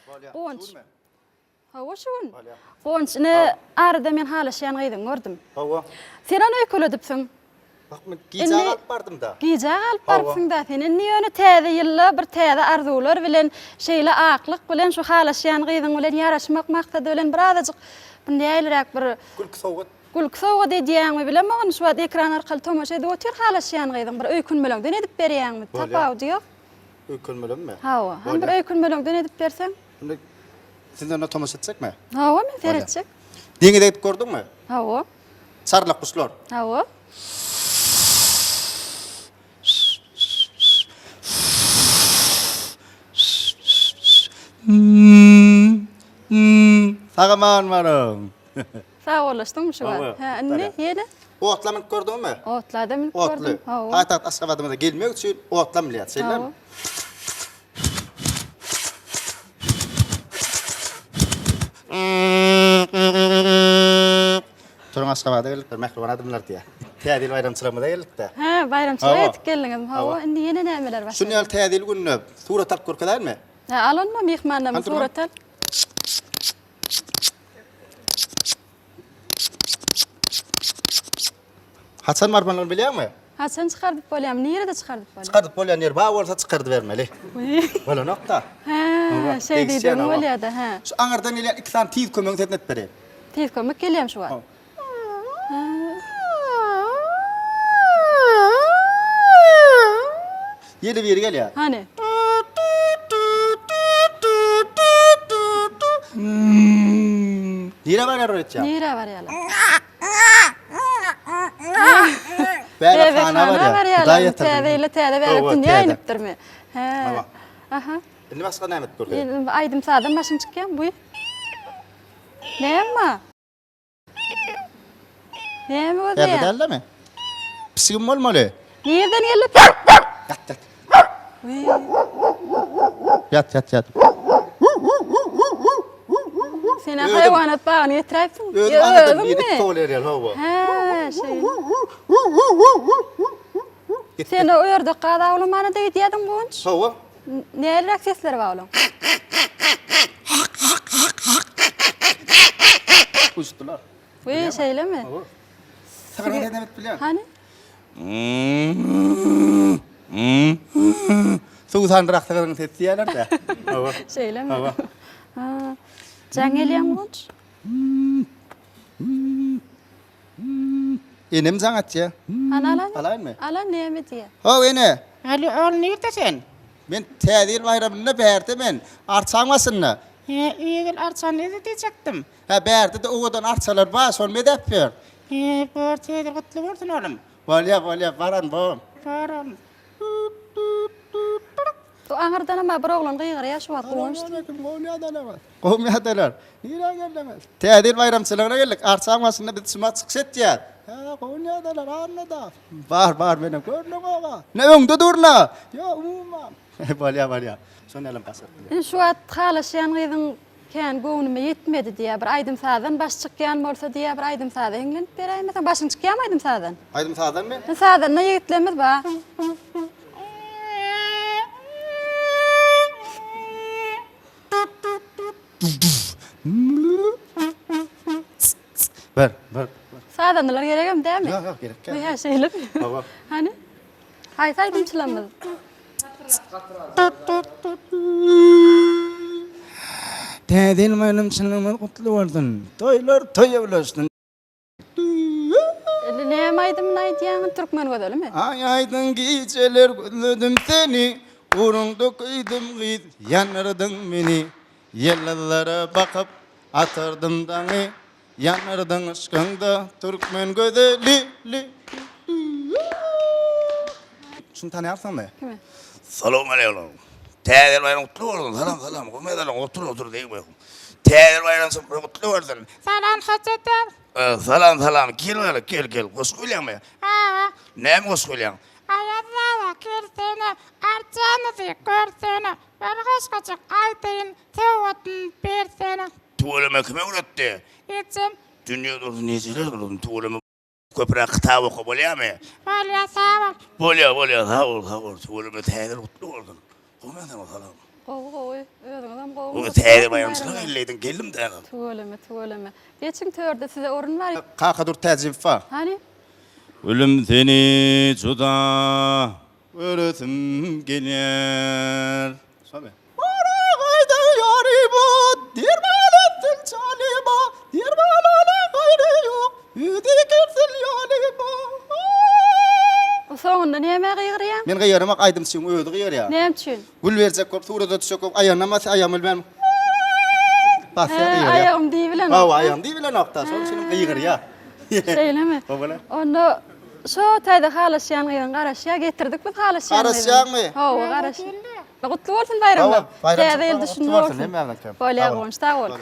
Guwanç. Hawa şu gün. Guwanç ine arada men halaşýan gyzyňy gördüm. Hawa. Sen ony öýkeledipsiň. Bak men gijä galyp bardym-da. Gijä galyp barypsyň-da sen. Indi ýöne täze ýylda bir täze arzuwlar bilen, şeýle aklyk bilen şu halaşýan gyzyň bilen ýaraşmak maksady bilen birazajyk bir näliräk bir Gülki sowgat. Gülki sowgat edýäňmi bilemok indi şu wagt ekran arkaly tomaşa edip otyr halaşýan gyzyň bir öýkünmeleňden edip berýäňmi tapawudy ýok. Öýkünmelemmi? Hawa. Hany bir öýkünmeleňden edip berseň. Indi siz onda tomaşa etjekmi? Hawa men seretjek. Deňize gidip gördüňmi? Hawa. Çarlak guşlar. Hawa. Sag-aman baryň. Sagbollaşdyňmy şu wagt? Hä, indi ýene? Otla münüp gördüňmi? Otla-da münüp gördüm. Otly. Paýtagt Aşgabadymyza gelmek üçin otla münýär, şeýlemi? Turuň Aşgabada geldik bir mähriban adamlar diýýär. Täze ýyl baýramçylygymyza geldik-de. Hä, baýramçylyga ýetip geldiňizmi? Hawa, indi ýene nämeler başardyň? Şuny ýaly täze ýyl gününe surat alyp görkezäýinmi? Hä, al onda myhmanlarymy surat al. Haçan barmalygyny bilýäňmi? Haçan çykardyp bolýarmy? Nirede çykardyp bolýar? Çykardyp bolýan ýer bar bolsa çykardybermeli. Bolanok-da. Hä, şeý diýdigiň bolýar-da, hä. Şu aňyrdan gelýän iki sany tiz kömegiň sesini edip bereýin. Tiz kömek gelýärmi şu wagt? Ýene biri gelýär. Hany? Nirä barýar öýtýäň? Nirä barýarlar? Bäbekhana barýar. Hudaý ýatyrdym. Täze ýyla täze bäbek dünýä inipdirmi? Hä. Aha. Indi başga näme edip görkezeýin? Indi aýdym-sazdan başyň çykýarmy bu? Näme? Näme gözleýär? Bärde dälmi? Pişigim bolmaly. Nirden geldi? Ýat ýat. Ýat ýat ýat. Sen haýwanat bagyny getiräýipsiň. Özüm aňyrdan biri kowalaýar hawa. Hä, şeýle. Sen o ördek gaz awlamana-da gidýärdiň Guwanç? Hawa. Näliräk sesleri bar olaň? Uçdular. Wiý, şeýlemi? Hawa. Sygyryň sesini edip bilýäňmi? Hany? Suwsandyrak sygyryň sesi diýýärler-dä. Hawa. Şeýlemi? Hawa. Ha. Jaň gelýämi Guwanç? Enem jaň atýa. Hany alan? Alaýynmy? Alan näme diýýä? How ene. Aly ogul nirde sen? Men Täze ýyl baýramynda bärde men. Arçaň başynda. He, öýe gel arçany eze diýjekdim. Hä, bärde-de owadan arçalar bar, şony bezäp ýör. He, bor, Täze ýyl gutly bolsun oglum. Bolýa, bolýa, baran bor. Bar oglum. Bu aňyrdanam-a bir oglan gygyrýar şu wagt guwanç. Salowmaleýkim, gowy ýadalar. Gowy ýadalar. Nirä geldiňiz? Täze ýyl baýramçylygyna geldik. Arçaň başynda biz şumat çykyş etýäs. Hä, gowy ýadalar, Annada. Bar, bar, menem görneňok-a. Ne öňde durun-a. Ýok, umuman. Bolýa, bolýa. Şony ýalam başartdylar. Indi şu wagt halaşýan gyzyň kän göwnüme ýetmedi diýýär. Bir aýdym-sazdan baş çykýan bolsa diýýär, bir aýdym-saza hiňlenip beräýmeseň. Başyň çykýarmy aýdym-sazdan? Aýdym-sazdanmy? Sazanda ýigitlerimiz bar. Bir, bir. Sazandalar geregem dälmi? Ýok, ýok, gerek däl. Hä, şeýlemi? Hawa. Hany? Haýsy aýdymçylarymyz? Täze ýyl baýramçylygymyz gutly bolsun! Toýlar toýa ulaşsyn! Indi näme aýdymyny aýdýaň, Türkmen gözelimi? Aý aýdyň gijeler gözledim seni, Uruňda köýdüm gyz, ýandyrdyň meni. Ýyldyzlara bakyp atardym daňy, Ýandyrdyň yşkyňda türkmen gözeli. Şuny tanaýarsyňmy? Kimi? Salowmaleýkim. Täze ýyl baýram gutly bolsun. Salam salam. Gowy ýazalyň. Otur otur degme. Täze ýyl baýramçylyklary gutly bolsun. Salam Hajat Salam salam. Gel bäri gel gel. Goşgy bilýäňmi? Hawa. Näme goşgy bilýäň? Aýaz baba gelsene, arçamyzy görsene, bir goşgujyk aýdaýyn, sowgadyny bersene. Tüweleme kim öwretdi? Ejem. Dünýe dursun ejeler dursun tüweleme köpräk kitap oka bolýamy? Bolýa sag bol. Bolýa bolýa sag bol sag bol tüweleme täze ýyl gutly bolsun. Gowy men saňa salam. Gowy gowy. Özüňizem gowumy? Bu täze baýramçylyk elleýdiň geldim däne. Tüweleme, tüweleme. Geçiň törde size orun bar. Kakadur Täjibow bar. Hany? Gülüm seni juda göresim gelýär. Şomy? Bara gaýda ýaryma, derman etsin janyma, derman ala gaýry ýok, özi gelsin ýanyma. O soňunda nämä gygyrýaň? Men gygyramak aýdymçyň özi gygyrýar. Näme üçin? Gül berjek bolup surata düşjek bolup aýagynam basýar, aýagymy bilmän basýar Hä, gygyrýar. aýagym diýibilenok. Hawa, aýagym diýibilenok-da, şonuň üçin gygyrýar. Şeýlemi? Hawa. Onda şo taýda halaşýan gyzyň garaşýar, getirdik biz halaşýan gyzy. Garaşýaňmy? Hawa, garaşýar. Gutly bolsun baýramlar. Hawa, baýramçylyk Täze ýyl gutly düşünli bolsun bolsun. hemmäňize. Bolýar Sag boluň. Guwanç, sag bol.